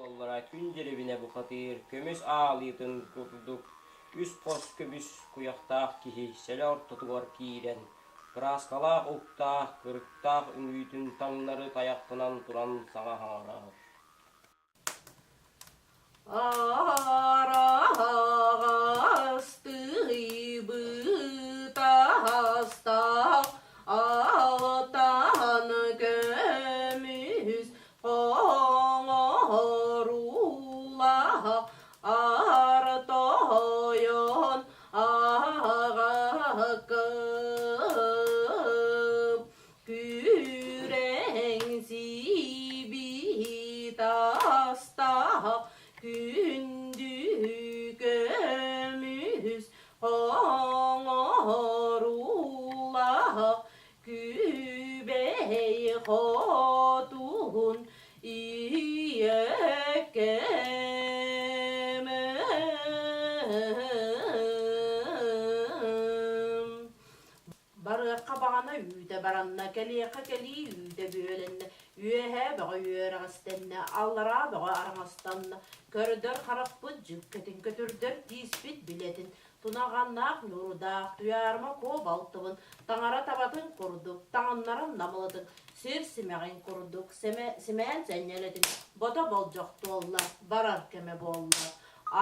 Буоллара күн дьирибинэ бухатыыр көмүс аалыытын курдук үс хос көмүс куйахтаах киһи сэлэ ортотугар киирэн, кырааскалаах уктаах, кырыктаах үҥүүтүн таҥнары тайахтанан туран саҥа саҥарар Араҕастыйбыт астаах алтан көмүс хоҥоруулаах аар тойон аҕаккым Күрэҥ сибиит астаах күндү көмүс хоҥоруулаах Күбэй хотун ийэкэм Барыахха баҕана үүтэ баранна, кэлиэххэ кэлии үүтэ бүөлэннэ, үөһээ бөҕө үөрэҕистэннэ, аллараа бөҕө араҥастанна, көрдөр харахпыт дьүккэтин, көтүрдэр тииспит билэтин, тунаҕаннаах ньуурудаах Туйаарыма Куо балтыбын, таҥара табатын курдук, таҥыннаран намылытын, сир симэҕин курдук, симээн сэнньэлэтин, бото болдьох туолла, барар кэмэ буолла.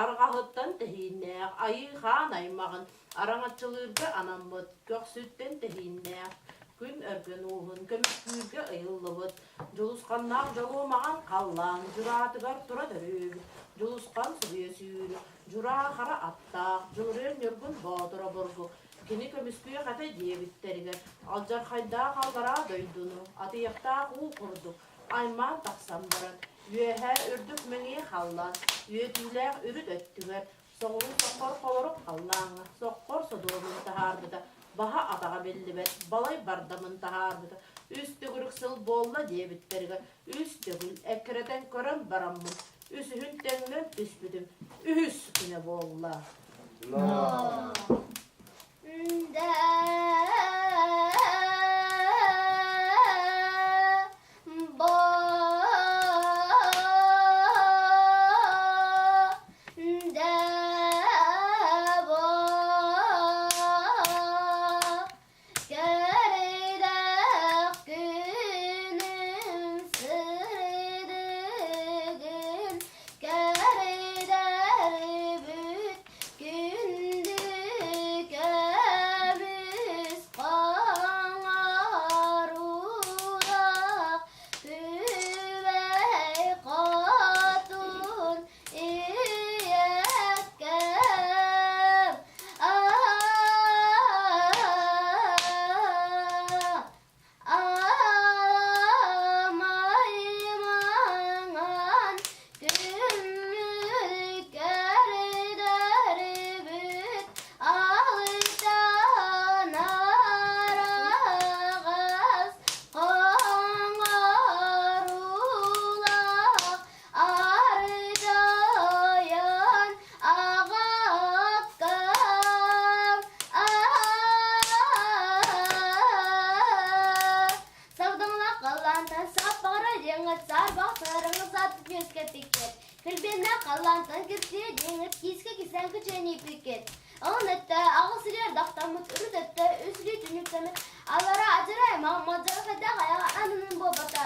Арҕаһыттан тэһииннээх айыы хаан аймаҕын Араҥаччылыырга анаммыт, көхсүттэн тэһииннээх, күн өргөн ууһун көмүскүүргэ ыйыллыбыт, дьулусханнаах дьолуо маҕан халлаан дьураатыгар тура төрүүбүт, дьулусхан субуйа сүүр, дьураа хара аттаах, Дьулуруйар Ньургун Боотур обургу, кини көмүскүөх этэ диэбиттэригэр, алдьархайдаах аллараа дойдуну, атыйахтаах уу курдук, аймаан тахсан баран, үөһээ үрдүк мэҥиэ халлаан, үөтүүлээх үрүт өттүгэр, Соҕуруу соххор холорук халлааҥҥа, соххор содуомун таһаарбыта, баһа-атаҕа биллибэт, балай бардамын таһаарбыта, үс төгүрүк сыл буолла диэбиттэригэр үс төгүл эккирэтэн көрөн бараммын, үсүһүн тэҥнэн түспүтүм, үһүс күнэ буолла. Кэрэх күнүм сырдыгын кэрдэрбит күндү көмүс хаҥаруулах Күбэй хотун ийэккэм Аламай маҥан күммүт кэрдэрбит алтан араҕас хоҥоруулаах Ардайан аҕаккам Сабдамалаах халлаантан саппаҕыра диэҥҥит саарбах саарыҥҥыт саатык үөскэппиккит. Килбиэннээх халлаантан кирсиэ диэҥҥит киискэ кисээн кычыанийбиккит. Алын өттө аҕыс илии ардахтаммыт, үрүт өттө үс илии түннүктэммит, аллара адьара аймах мадьара хайдах айаҕа ананын буолбата.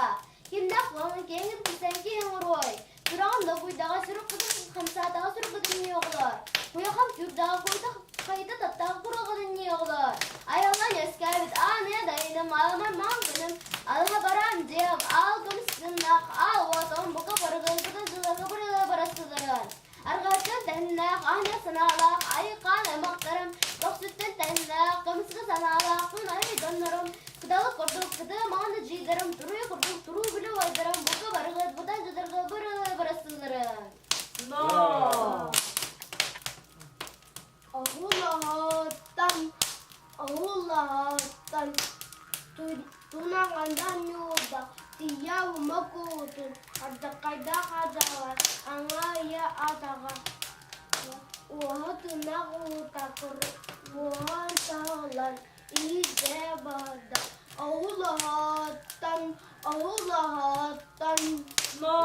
Кимнээх буолан киэҥ кисэн киһи оҥоруой? Сүрэҕим догуйдаҕа, сүрүк-кытын хамсаатаҕа сүрүк-кытын оҕолор. Куйахам күүрдэҕэ, куйта хайыта таптаҕа куруоҕатын оҕолор. Айыллан үөскээбит аан-ыа дайыным, аламай маҥан күнүм, алыһа бараан дьиэм, аал көмүс гыннаах, аал уотум, бука барыгын, кытын сылларга барыга барастыларын. Арҕаһыттан тэһиннээх, аһыныах санаалаах, айыы-хаан аймахтарым, көхсүттэн тэһиннээх, көмүскэ санаалаахпын айыы дьоннорум, кыталык курдук кытыы маҥан эдьиийдэрим, туруйа курдук туруу билэ убайдарым, бука барыгыт, быдан дьадарга быры барастылларын. Но! Оһулаһыттан, оһулаһыттан тунаҕандан ньуурда, тиийэ ума куутун, ардаххайдаах адаҕа, аҥаайа атаҕа, уоһа тунах уута, уоһан таһыллан, иһирдьэ барда, оһулаһыттан, оһулаһыттан Но!